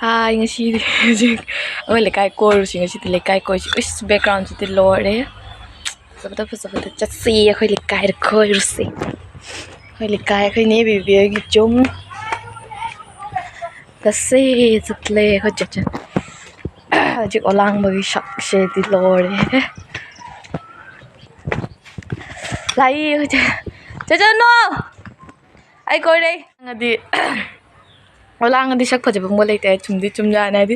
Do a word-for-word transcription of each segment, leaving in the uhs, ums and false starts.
ꯍꯥꯏ, ꯉꯁꯤꯗꯤ ꯍꯧꯖꯤꯛ ꯑꯩꯈꯣꯏ ꯂꯩꯀꯥꯏ ꯀꯣꯏꯔꯨꯁꯤ꯫ ꯉꯁꯤꯗꯤ ꯂꯩꯀꯥꯏ ꯀꯣꯏꯁꯤ꯫ ꯏꯁ, background ꯁꯤꯗꯤ ꯂꯣꯏꯔꯦ꯫ ꯐꯖꯕꯗ ꯐꯖꯕꯗ ꯆꯠꯁꯤ, ꯑꯩꯈꯣꯏ ꯂꯩꯀꯥꯏꯗ ꯀꯣꯏꯔꯨꯁꯤ꯫ ꯑꯩꯈꯣꯏ ꯂꯩꯀꯥꯏ, ꯑꯩꯈꯣꯏ ꯅꯦ ꯕꯦꯕꯤ ꯍꯣꯏꯒꯤ ꯌꯨꯝ꯫ ꯆꯠꯁꯤ, ꯆꯠꯂꯦ ꯑꯩꯈꯣꯏ ꯆꯠꯁꯦ꯫ ꯍꯧꯖꯤꯛ ꯑꯣꯂꯥꯡꯕꯒꯤ ꯁꯛꯁꯤꯗꯤ ꯂꯣꯏꯔꯦ꯫ ꯂꯥꯛꯏ ꯍꯧꯖꯤꯛ꯫ ꯆꯠꯁꯅꯨ! ꯑꯩ ꯀꯣꯏꯔꯦ꯫ ꯑꯗꯤ ꯑꯣꯂꯥꯡꯉꯗꯤ ꯁꯛ ꯐꯖꯕ ꯑꯃ ꯂꯩꯇꯦ꯫ ꯆꯨꯝꯗꯤ ꯆꯨꯝꯖꯥꯅꯦ꯫ ꯍꯥꯏꯗꯤ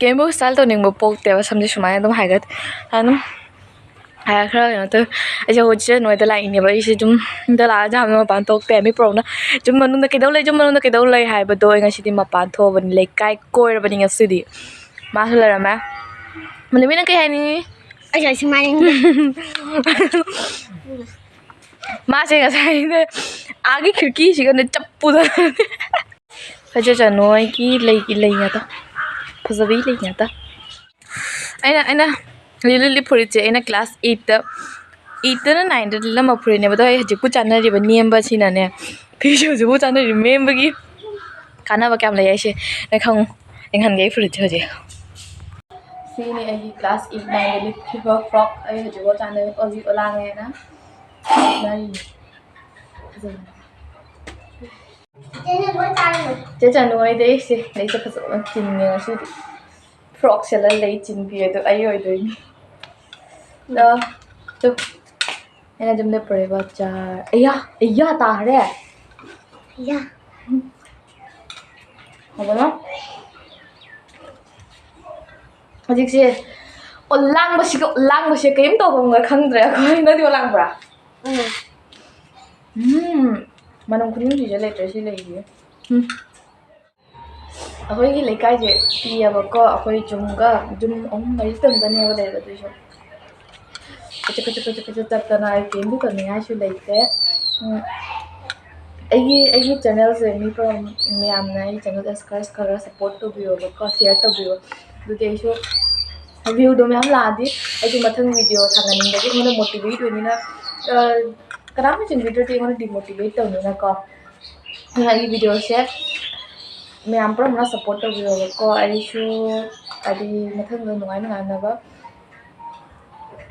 ꯀꯩꯝꯕꯨ style ꯇꯧꯅꯤꯡꯕ ꯄꯣꯛꯇꯦꯕ꯫ ꯁꯝꯁꯦ ꯁꯨꯃꯥꯏꯅ ꯑꯗꯨꯝ ꯍꯥꯏꯒꯠ-, ꯑꯗꯨꯝ ꯍꯥꯏꯒꯠ-, ꯈꯔ ꯀꯩꯅꯣ ꯇꯧ-, ꯑꯩꯁꯦ ꯍꯧꯖꯤꯛꯁꯦ ꯅꯣꯏꯗ ꯂꯥꯛꯏꯅꯦꯕ꯫ ꯑꯩꯁꯦ ꯑꯗꯨꯝ ꯌꯨꯝꯗ ꯂꯥꯛꯑ ꯌꯥꯝꯅ ꯃꯄꯥꯟ ꯊꯣꯛꯇꯦ꯫ ꯃꯤ ꯄꯨꯔꯛꯅ ꯌꯨꯝ ꯃꯅꯨꯡꯗ ꯀꯩꯗꯧ ꯂꯩ, ꯌꯨꯝ ꯃꯅꯨꯡꯗ ꯀꯩꯗꯧ ꯂꯩ ꯍꯥꯏꯕꯗꯣ꯫ ꯑꯩ ꯉꯁꯤꯗꯤ ꯃꯄꯥꯟ ꯊꯣꯛꯑꯕꯅꯤ, ꯂꯩꯀꯥꯏ ꯀꯣꯏꯔꯕꯅꯤ ꯉꯁꯤꯗꯤ꯫ ꯃꯥꯁꯨ ꯂꯩꯔꯝꯃꯦ꯫ ꯃꯅꯤꯃꯤꯅ ꯀꯩ ꯍꯥꯏꯅꯤꯡꯉꯤ? ꯑꯩꯁꯨ ꯁꯨꯃꯥꯏꯅ ꯃꯥꯁꯦ ꯉꯁꯥꯏꯅ ꯑꯥꯒꯤ ꯈꯤꯔꯀꯤꯁꯤꯒꯅꯦ ꯆꯞꯄꯨꯗ꯫ ꯐꯖ ꯆꯅꯣꯏꯒꯤ ꯂꯩꯒꯤ ꯂꯩ ꯉꯥꯛꯇ꯫ ꯐꯖꯕꯤ ꯂꯩ ꯉꯥꯛꯇ꯫ ꯑꯩꯅ, ꯑꯩꯅ ꯂꯤꯠꯂꯤ ꯐꯨꯔꯤꯠꯁꯦ ꯑꯩꯅ class eightꯇ, eightꯇꯅ ninthꯇ ꯂꯤꯠꯂꯝꯕ ꯐꯨꯔꯤꯠꯅꯦꯕ꯫ ꯑꯗꯣ ꯑꯩ ꯍꯧꯖꯤꯛꯄꯨ ꯆꯥꯅꯔꯤꯕ ꯅꯦꯝꯕꯁꯤꯅꯅꯦ, ꯐꯤꯁꯨ ꯍꯧꯖꯤꯛꯄꯨ ꯆꯥꯅꯔꯤ꯫ ꯅꯦꯝꯕꯒꯤ ꯀꯥꯟꯅꯕ ꯀꯌꯥꯝ ꯂꯩ ꯍꯥꯏꯁꯦ ꯅꯪ ꯈꯪꯉꯨ꯫ ꯌꯦꯡꯍꯟꯒꯦ ꯑꯩ ꯐꯨꯔꯤꯠꯁꯦ ꯍꯧꯖꯤꯛ꯫ ꯁꯤꯅꯤ ꯑꯩꯒꯤ class eight nineꯗ ꯂꯤꯠꯈꯤꯕ frock꯫ ꯑꯩ ꯍꯧꯖꯤꯛꯐꯥꯎ ꯆꯥꯅꯔꯤ꯫ ꯍꯧꯖꯤꯛ ꯑꯣꯂꯥꯡꯉꯦꯅ ꯂꯤꯠꯅꯔꯤꯅꯤ꯫ ꯐꯖꯕꯅꯦ꯫ ꯆꯦ ꯆꯅꯨ ꯍꯣꯏꯗꯤ ꯑꯩꯁꯦ ꯂꯩꯁꯦ ꯐꯖꯕ ꯆꯤꯟꯒꯦ ꯉꯁꯤꯗꯤ꯫ Frock ꯁꯦꯠꯂ ꯂꯩ ꯆꯤꯟꯕꯤ ꯑꯗꯣ ꯑꯩ ꯑꯣꯏꯗꯣꯏꯅꯤ꯫ ꯑꯗꯣ, ꯇꯨ, ꯑꯩꯅ ꯑꯗꯨꯝ ꯂꯦꯞꯄꯨꯔꯦꯕ꯫ ꯆꯥꯔ-, ꯑꯌꯥ! ꯑꯌꯥ! ꯇꯥꯈ꯭ꯔꯦ! ꯑꯌꯥ! ꯐꯖꯅ꯫ ꯍꯧꯖꯤꯛꯁꯦ ꯑꯣꯂꯥꯡꯕꯁꯤꯒ ꯑꯣꯂꯥꯡꯕꯁꯦ ꯀꯔꯤꯝ ꯇꯧꯐꯝꯒ ꯈꯪꯗ꯭ꯔꯦ ꯑꯩꯈꯣꯏ꯫ ꯅꯪꯗꯤ ꯑꯣꯂꯥꯡꯕ꯭ꯔꯥ? ꯎꯝ꯫ ꯎꯝ꯫ ꯃꯅꯝ ꯈꯨꯅꯨꯡꯁꯤꯁꯦ ꯂꯩꯇ꯭ꯔꯦ, ꯁꯤ ꯂꯩꯔꯤꯁꯦ꯫ ꯎꯝ꯫ ꯑꯩꯈꯣꯏꯒꯤ ꯂꯩꯀꯥꯏꯁꯦ ꯄꯤꯛꯑꯦꯕꯀꯣ, ꯑꯩꯈꯣꯏ ꯌꯨꯝꯒ, ꯌꯨꯝ ꯑꯍꯨꯝ ꯃꯔꯤ ꯈꯛꯇꯅꯦꯕ ꯂꯩꯕ, ꯑꯗꯨꯏꯁꯨ ꯀꯆꯠ ꯀꯆꯠ ꯀꯆꯠ ꯀꯆꯠ ꯆꯠꯇꯅ ꯑꯩ ꯀꯩꯝꯇ ꯇꯧꯅꯤꯡꯉꯥꯏꯁꯨ ꯂꯩꯇꯦ꯫ ꯎꯝ, ꯑꯩꯒꯤ, ꯑꯩꯒꯤ channelꯁꯦ ꯃꯤ ꯄꯨꯝ-, ꯃꯌꯥꯝꯅ ꯑꯩꯒꯤ channelꯁꯦ ꯈꯔ, ꯈꯔ support ꯇꯧꯕꯤꯌꯣꯕꯀꯣ, share ꯇꯧꯕꯤꯌꯣ꯫ ꯑꯗꯨꯗꯤ ꯑꯩꯁꯨ viewꯗꯣ ꯃꯌꯥꯝ ꯂꯥꯛꯑꯗꯤ ꯑꯩꯁꯨ ꯃꯊꯪ video ꯊꯥꯒꯠꯅꯤꯡꯕꯒꯤ ꯑꯩꯉꯣꯟꯗ motivate ꯑꯣꯏꯅꯤꯅ, ꯑ, ꯀꯅꯥꯝ ꯌꯦꯡꯕꯤꯗ꯭ꯔꯗꯤ ꯑꯩꯉꯣꯟꯗ demotivate ꯇꯧꯅꯤꯅꯀꯣ꯫ ꯑꯗꯨꯅ ꯑꯩꯒꯤ videoꯁꯦ ꯃꯌꯥꯝ ꯄꯨꯝꯅꯃꯛꯅ support ꯇꯧꯕꯤꯔꯣꯕꯀꯣ꯫ ꯑꯩꯁꯨ ꯍꯥꯏꯗꯤ ꯃꯊꯪꯗ ꯅꯨꯡꯉꯥꯏ ꯅꯨꯡꯉꯥꯏꯅꯕ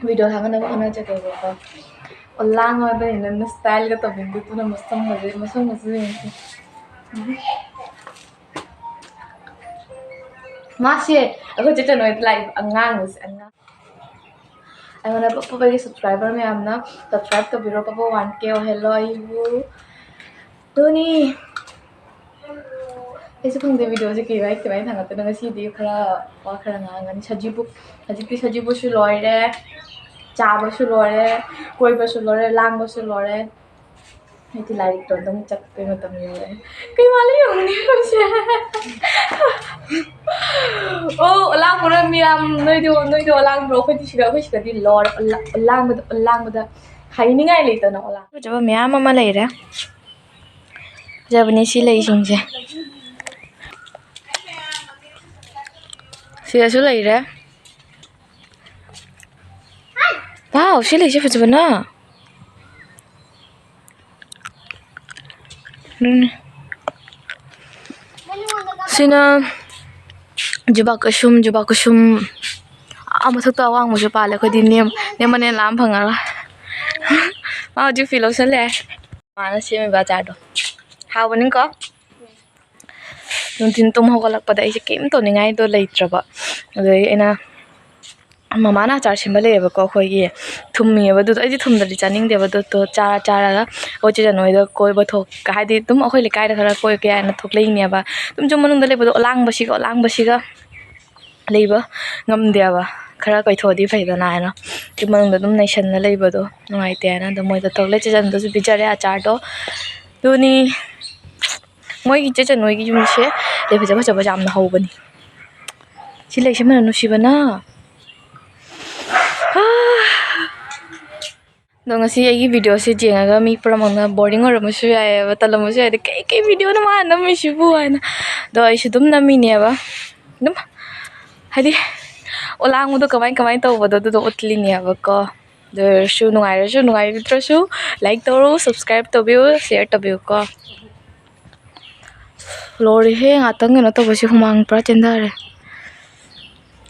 video ꯊꯥꯒꯠꯅꯕ ꯍꯣꯠꯅꯖꯒꯦꯕꯀꯣ꯫ ꯑꯣꯂꯥꯡ ꯑꯣꯏꯕꯅꯤꯅ styleꯒ ꯇꯧꯅꯤꯡꯗꯦ, ꯑꯗꯨꯅ ꯃꯁꯝꯒꯁꯦ, ꯃꯁꯝꯒꯁꯦ ꯌꯦꯡꯁꯦ꯫ ꯃꯥꯁꯦ ꯑꯩꯈꯣꯏ ꯆꯦ ꯆꯅꯣꯏꯗ ꯂꯥꯛꯏꯕ ꯑꯉꯥꯡꯁꯦ, ꯑꯉꯥꯡ꯫ ꯑꯩꯉꯣꯟꯗ ꯄꯞꯄꯒꯤ subscriber ꯃꯌꯥꯝꯅ subscribe ꯇꯧꯕꯤꯔꯣ, ꯄꯞꯄ one K ꯑꯣꯏꯍꯜꯂꯣ ꯑꯩꯕꯨ꯫ ꯑꯗꯨꯅꯤ꯫ ꯑꯩꯁꯨ ꯈꯪꯗꯦ videoꯁꯦ ꯀꯩ ꯋꯥꯔꯤ, ꯀꯃꯥꯏꯅ ꯊꯥꯡꯒꯠꯇꯣꯏꯅꯣ꯫ ꯉꯁꯤꯗꯤ ꯈꯔ ꯋꯥ ꯈꯔ ꯉꯥꯡꯉꯅꯤ꯫ ꯁꯖꯤꯕꯨ, ꯍꯧꯖꯤꯛꯇꯤ ꯁꯖꯤꯕꯨꯁꯨ ꯂꯣꯏꯔꯦ, ꯆꯥꯕꯁꯨ ꯂꯣꯏꯔꯦ, ꯀꯣꯏꯕꯁꯨ ꯂꯣꯏꯔꯦ, ꯂꯥꯡꯕꯁꯨ ꯂꯣꯏꯔꯦ꯫ ꯑꯩꯗꯤ ꯂꯥꯏꯔꯤꯛꯇꯣ ꯑꯗꯨꯝ ꯆꯠꯄꯩ ꯃꯇꯝ ꯌꯧꯔꯦ꯫ ꯀꯩ ꯋꯥꯠꯂꯤ ꯌꯦꯡꯉꯨꯅꯦ ꯑꯩꯈꯣꯏꯁꯦ꯫ ꯑꯣ, ꯑꯣꯂꯥꯡ ꯄꯨꯔ ꯃꯤꯌꯥꯝ, ꯅꯣꯏꯗꯣ, ꯅꯣꯏꯗꯣ ꯑꯣꯂꯥꯡ ꯄꯨꯔꯣ, ꯑꯩꯈꯣꯏꯗꯤ ꯁꯤꯗ, ꯑꯩꯈꯣꯏ ꯁꯤꯗꯗꯤ ꯂꯣꯏꯔꯦ꯫ ꯑꯣꯂꯥꯡ-, ꯑꯣꯂꯥꯡꯕꯗ, ꯑꯣꯂꯥꯡꯕꯗ ꯍꯥꯏꯅꯤꯡꯉꯥꯏ ꯂꯩꯇꯅ ꯑꯣꯂꯥꯡ꯫ ꯐꯖꯕ ꯃꯌꯥꯝ ꯑꯃ ꯂꯩꯔꯦ꯫ ꯐꯖꯕꯅꯤ ꯁꯤ ꯂꯩꯁꯤꯡꯁꯦ꯫ ꯁꯤꯗꯁꯨ ꯂꯩꯔꯦ꯫ Wow, ꯁꯤ ꯂꯩꯁꯦ ꯐꯖꯕꯅ꯫ ꯎꯝ꯫ ꯁꯤꯅ ꯖꯨꯕꯥ ꯀꯨꯁꯨꯝ, ꯖꯨꯕꯥ ꯀꯨꯁꯨꯝ꯫ ꯑꯥ, ꯃꯊꯛꯇ ꯑꯋꯥꯡꯕꯁꯨ ꯄꯥꯜꯂꯦ꯫ ꯑꯩꯈꯣꯏꯗꯤ ꯅꯦꯝ-, ꯅꯦꯝꯃꯅꯦꯅ ꯂꯥꯝ ꯐꯪꯉꯔꯣꯏ꯫ ꯃꯥ ꯍꯧꯖꯤꯛ ꯐꯤ ꯂꯧꯁꯜꯂꯦ꯫ ꯃꯥꯅ ꯁꯦꯝꯃꯤꯕ ꯑꯆꯥꯔꯗꯣ꯫ ꯍꯥꯎꯕꯅꯤꯀꯣ? ꯅꯨꯡꯊꯤꯟ ꯇꯨꯝ ꯍꯧꯒꯠꯂꯛꯄꯗ ꯑꯩꯁꯦ ꯀꯩꯝ ꯇꯧꯅꯤꯡꯉꯥꯏꯗꯣ ꯂꯩꯇ꯭ꯔꯕ꯫ ꯑꯗꯨꯗꯒꯤ ꯑꯩꯅ, ꯃꯃꯥꯅ ꯑꯆꯥꯔ ꯁꯦꯝꯕ ꯂꯩꯌꯦꯕꯀꯣ ꯑꯩꯈꯣꯏꯒꯤ, ꯊꯨꯝꯃꯤꯑꯕ ꯑꯗꯨꯗꯣ꯫ ꯑꯩꯗꯤ ꯊꯨꯝꯗꯗꯤ ꯆꯥꯅꯤꯡꯗꯦꯕ꯫ ꯑꯗꯨꯗꯣ ꯆꯥꯔ ꯆꯥꯔꯒ ꯑꯩꯈꯣꯏ ꯆꯦ ꯆꯅꯣꯏꯗ ꯀꯣꯏꯕ ꯊꯣꯛ-, ꯍꯥꯏꯗꯤ ꯑꯗꯨꯝ ꯑꯩꯈꯣꯏ ꯂꯩꯀꯥꯏꯗ ꯈꯔ ꯀꯣꯏꯔꯨꯒꯦ ꯍꯥꯏꯅ ꯊꯣꯛꯂꯛꯏꯅꯦꯕ꯫ ꯑꯗꯨꯝ ꯌꯨꯝ ꯃꯅꯨꯡꯗ ꯂꯩꯕꯗꯣ ꯑꯣꯂꯥꯡꯕꯁꯤꯒ, ꯑꯣꯂꯥꯡꯕꯁꯤꯒ ꯂꯩꯕ ꯉꯝꯗꯦꯕ꯫ ꯈꯔ ꯀꯣꯏꯊꯣꯛꯑꯗꯤ ꯐꯩꯗꯅ ꯍꯥꯏꯅ ꯌꯨꯝ ꯃꯅꯨꯡꯗ ꯑꯗꯨꯝ ꯅꯩꯁꯟꯅ ꯂꯩꯕꯗꯣ ꯅꯨꯡꯉꯥꯏꯇꯦ ꯍꯥꯏꯅ ꯑꯗꯨꯝ ꯃꯣꯏꯗ ꯊꯣꯛꯂꯛꯑꯦ꯫ ꯆꯦ ꯆꯅꯣꯏꯗꯁꯨ ꯄꯤꯖꯔꯦ ꯑꯆꯥꯔꯗꯣ꯫ ꯑꯗꯨꯅꯤ꯫ ꯃꯣꯏꯒꯤ ꯆꯦ ꯆꯅꯣꯏꯒꯤ ꯌꯨꯝꯁꯦ ꯂꯩ ꯐꯖ ꯐꯖꯕ ꯌꯥꯝꯅ ꯍꯧꯕꯅꯤ꯫ ꯁꯤ ꯂꯩꯁꯦ ꯃꯅꯝ ꯅꯨꯡꯁꯤꯕꯅ꯫ ꯑꯗꯣ ꯉꯁꯤ ꯑꯩꯒꯤ videoꯁꯦ ꯌꯦꯡꯉꯒ ꯃꯤ ꯄꯨꯝꯅꯃꯛꯅ boring ꯑꯣꯏꯔꯝꯕꯁꯨ ꯌꯥꯏꯑꯕ, ꯇꯜꯂꯝꯕꯁꯨ ꯌꯥꯏ, "ꯑꯗ ꯀꯩ, ꯀꯩ videoꯅꯣ ꯃꯥꯅ ꯅꯝꯃꯤꯁꯤꯕꯨ?" ꯍꯥꯏꯅ꯫ ꯑꯗꯣ ꯑꯩꯁꯨ ꯑꯗꯨꯝ ꯅꯝꯃꯤꯅꯦꯕ꯫ ꯑꯗꯨꯝ ꯍꯥꯏꯗꯤ ꯑꯣꯂꯥꯡꯕꯗꯣ ꯀꯃꯥꯏ, ꯀꯃꯥꯏꯅ ꯇꯧꯕꯗꯣ ꯑꯗꯨꯗꯣ ꯎꯠꯂꯤꯅꯦꯕꯀꯣ꯫ ꯑꯗꯨ ꯑꯣꯏꯔꯁꯨ ꯅꯨꯡꯉꯥꯏꯔꯁꯨ ꯅꯨꯡꯉꯥꯏꯇ꯭ꯔꯁꯨ like ꯇꯧꯔꯣ, subscribe ꯇꯧꯕꯤꯌꯨ, share ꯇꯧꯕꯤꯌꯨꯀꯣ꯫ ꯂꯣꯏꯔꯦꯍꯦ, ꯉꯥꯛꯇꯪ ꯀꯩꯅꯣ ꯇꯧꯕꯁꯦ ꯍꯨꯃꯥꯡ ꯄꯨꯔꯥ ꯆꯦꯟꯊꯔꯦ꯫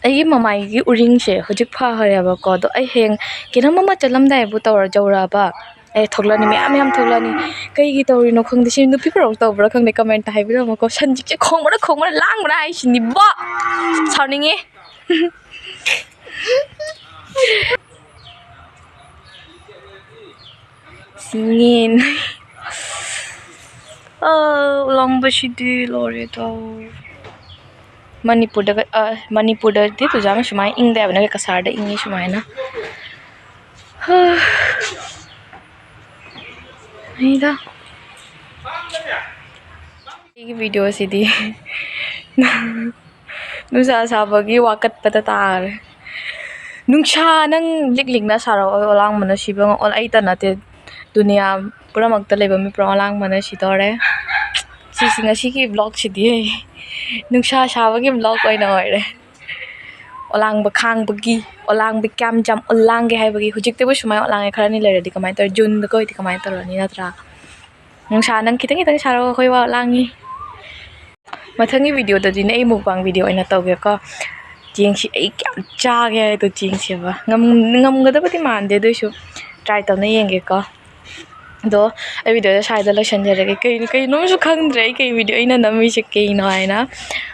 ꯑꯩꯒꯤ ꯃꯃꯥꯏꯒꯤ ꯎꯔꯤꯡꯁꯦ ꯍꯧꯖꯤꯛ ꯐꯈ꯭ꯔꯦꯕꯀꯣ, ꯑꯗꯣ ꯑꯩ ꯍꯌꯦꯡ ꯀꯩꯅꯣꯝ ꯑꯃ ꯆꯠꯂꯝꯗꯥꯏꯕꯨ ꯇꯧꯔ ꯌꯧꯔꯛꯑꯕ, ꯑꯦ, ꯊꯣꯛꯂꯛꯑꯅꯤ, ꯃꯌꯥꯝ ꯃꯌꯥꯝ ꯊꯣꯛꯂꯛꯑꯅꯤ꯫ ꯀꯩꯒꯤ ꯇꯧꯔꯤꯅꯣ ꯈꯪꯗꯦ, ꯁꯤ ꯅꯨꯄꯤ ꯄꯨꯔꯛ ꯇꯧꯕ꯭ꯔꯥ ꯈꯪꯗꯦ, comment ꯍꯥꯏꯕꯤꯔꯝꯃꯨꯀꯣ꯫ ꯁꯟꯖꯤꯛꯁꯦ ꯈꯣꯡꯕꯅ ꯈꯣꯡꯕꯅ ꯂꯥꯡꯕꯅ ꯍꯥꯏꯁꯤꯅꯤꯕꯣ, ꯁꯥꯎꯅꯤꯡꯉꯤ꯫ ꯁꯤꯡꯉꯦꯟ꯫ ꯑꯥ, ꯂꯥꯡꯕꯁꯤꯗꯤ ꯂꯣꯏꯔꯦ ꯇꯧ꯫ ꯃꯅꯤꯄꯨꯔꯗꯒ, ꯑ, ꯃꯅꯤꯄꯨꯔꯗꯗꯤ ꯇꯨꯖꯥꯝ ꯁꯨꯃꯥꯏꯅ ꯏꯪꯗꯦ ꯍꯥꯏꯕꯅꯦ, ꯀꯁꯥꯔꯗ ꯏꯪꯉꯤ ꯁꯨꯃꯥꯏꯅ꯫ ꯍꯥ꯫ ꯑꯩꯗ꯫ ꯑꯩꯒꯤ videoꯁꯤꯗꯤ ꯅꯨꯡꯁꯥ ꯁꯥꯕꯒꯤ ꯋꯥꯀꯠꯄꯗ ꯇꯥꯔꯦ꯫ ꯅꯨꯡꯁꯥ ꯅꯪ ꯂꯤꯛ ꯂꯤꯛꯅ ꯁꯥꯔꯛꯑꯣ, ꯑꯣꯂꯥꯡꯕꯅ ꯁꯤꯕ ꯉꯝ-, ꯑꯣ, ꯑꯩꯇ ꯅꯠꯇꯦ, ꯗꯨꯅꯤꯌꯥ ꯄꯨꯝꯅꯃꯛꯇ ꯂꯩꯕ ꯃꯤ ꯄꯨꯝꯅꯃꯛ ꯑꯣꯂꯥꯡꯕꯅ ꯁꯤꯗꯧꯔꯦ꯫ ꯁꯤꯁꯤ ꯉꯁꯤꯒꯤ vlogꯁꯤꯗꯤ ꯅꯨꯡꯁꯥ ꯁꯥꯕꯒꯤ vlog ꯑꯣꯏꯅ ꯑꯣꯏꯔꯦ꯫ ꯑꯣꯂꯥꯡꯕ ꯈꯥꯡꯕꯒꯤ, ꯑꯣꯂꯥꯡꯕ ꯀꯌꯥꯝ ꯌꯥꯝ ꯑꯣꯂꯥꯡꯒꯦ ꯍꯥꯏꯕꯒꯤ꯫ ꯍꯧꯖꯤꯛꯇꯕꯨ ꯁꯨꯃꯥꯏꯅ ꯑꯣꯂꯥꯡꯉꯦ, ꯈꯔꯅꯤ ꯂꯩꯔꯗꯤ ꯀꯃꯥꯏꯅ ꯇꯧꯔ-, Juneꯗꯒ ꯑꯣꯏꯗꯤ ꯀꯃꯥꯏꯅ ꯇꯧꯔꯅꯤ ꯅꯠꯇ꯭ꯔꯥ? ꯅꯨꯡꯁꯥ ꯅꯪ ꯈꯤꯇꯪ ꯈꯤꯇꯪ ꯁꯥꯔꯛꯑꯣ, ꯑꯩꯈꯣꯏ ꯋꯥ ꯂꯥꯡꯉꯤ꯫ ꯃꯊꯪꯒꯤ videoꯗꯗꯤꯅꯦ ꯑꯩ mukbang video ꯑꯣꯏꯅ ꯇꯧꯒꯦꯀꯣ꯫ ꯆꯦꯡꯁꯤ ꯑꯩ ꯀꯌꯥꯝ ꯆꯥꯒꯦ ꯍꯥꯏꯗꯣ ꯆꯦꯡꯁꯦꯕ꯫ ꯉꯝ-, ꯉꯝꯒꯗꯕꯗꯤ ꯃꯥꯟꯗꯦ, ꯑꯗꯨꯏꯁꯨ try ꯇꯧꯅ ꯌꯦꯡꯒꯦꯀꯣ꯫ ꯑꯗꯣ ꯑꯩ videoꯁꯦ ꯁ꯭ꯋꯥꯏꯗ ꯂꯣꯏꯁꯤꯟꯖꯔꯒꯦ꯫ ꯀꯩꯅꯣ, ꯀꯩꯅꯣꯝꯁꯨ ꯈꯪꯗ꯭ꯔꯦ ꯑꯩ ꯀꯩ video ꯑꯩꯅ ꯅꯝꯃꯤꯁꯦ ꯀꯩꯅꯣ ꯍꯥꯏꯅ꯫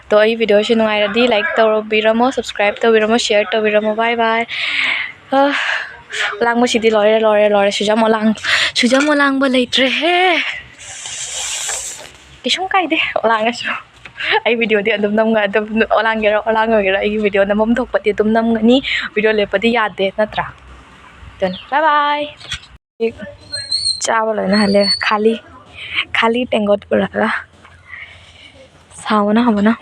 ꯑꯗꯣ ꯑꯩ videoꯁꯦ ꯅꯨꯡꯉꯥꯏꯔꯗꯤ like ꯇꯧꯕꯤꯔꯝꯃꯣ, subscribe ꯇꯧꯕꯤꯔꯝꯃꯣ, share ꯇꯧꯕꯤꯔꯝꯃꯣ꯫ Bye bye꯫ ꯑ, ꯂꯥꯡꯕꯁꯤꯗꯤ ꯂꯣꯏꯔꯦ, ꯂꯣꯏꯔꯦ, ꯂꯣꯏꯔꯦ꯫ ꯁꯨꯖꯥꯝ ꯑꯣꯂꯥꯡ-, ꯁꯨꯖꯥꯝ ꯑꯣꯂꯥꯡꯕ ꯂꯩꯇ꯭ꯔꯦꯍꯦ꯫ ꯀꯩꯁꯨꯝ ꯀꯥꯏꯗꯦ, ꯑꯣꯂꯥꯡꯉꯁꯨ꯫ ꯑꯩ videoꯗꯤ ꯑꯗꯨꯝ ꯅꯝꯒ-, ꯑꯗꯨꯝ ꯑꯣꯂꯥꯡꯒꯦꯔꯥ, ꯑꯣꯂꯥꯡꯉꯣꯏꯒꯦꯔꯥ, ꯑꯩꯒꯤ video ꯅꯝꯐꯝ ꯊꯣꯛꯄꯗꯤ ꯑꯗꯨꯝ ꯅꯝꯒꯅꯤ꯫ Video ꯂꯦꯞꯄꯗꯤ ꯌꯥꯗꯦ, ꯅꯠꯇ꯭ꯔꯥ? ꯑꯗꯨꯅꯤ, bye bye꯫ ꯆꯥꯕ ꯂꯣꯏꯅ ꯍꯜꯂꯦ꯫ ꯈꯥꯂꯤ, ꯈꯥꯂꯤ ꯇꯦꯡꯀꯣꯠ ꯄꯨꯔꯛꯑꯒ ꯁꯥꯎꯕꯅ ꯍꯥꯎꯕꯅ꯫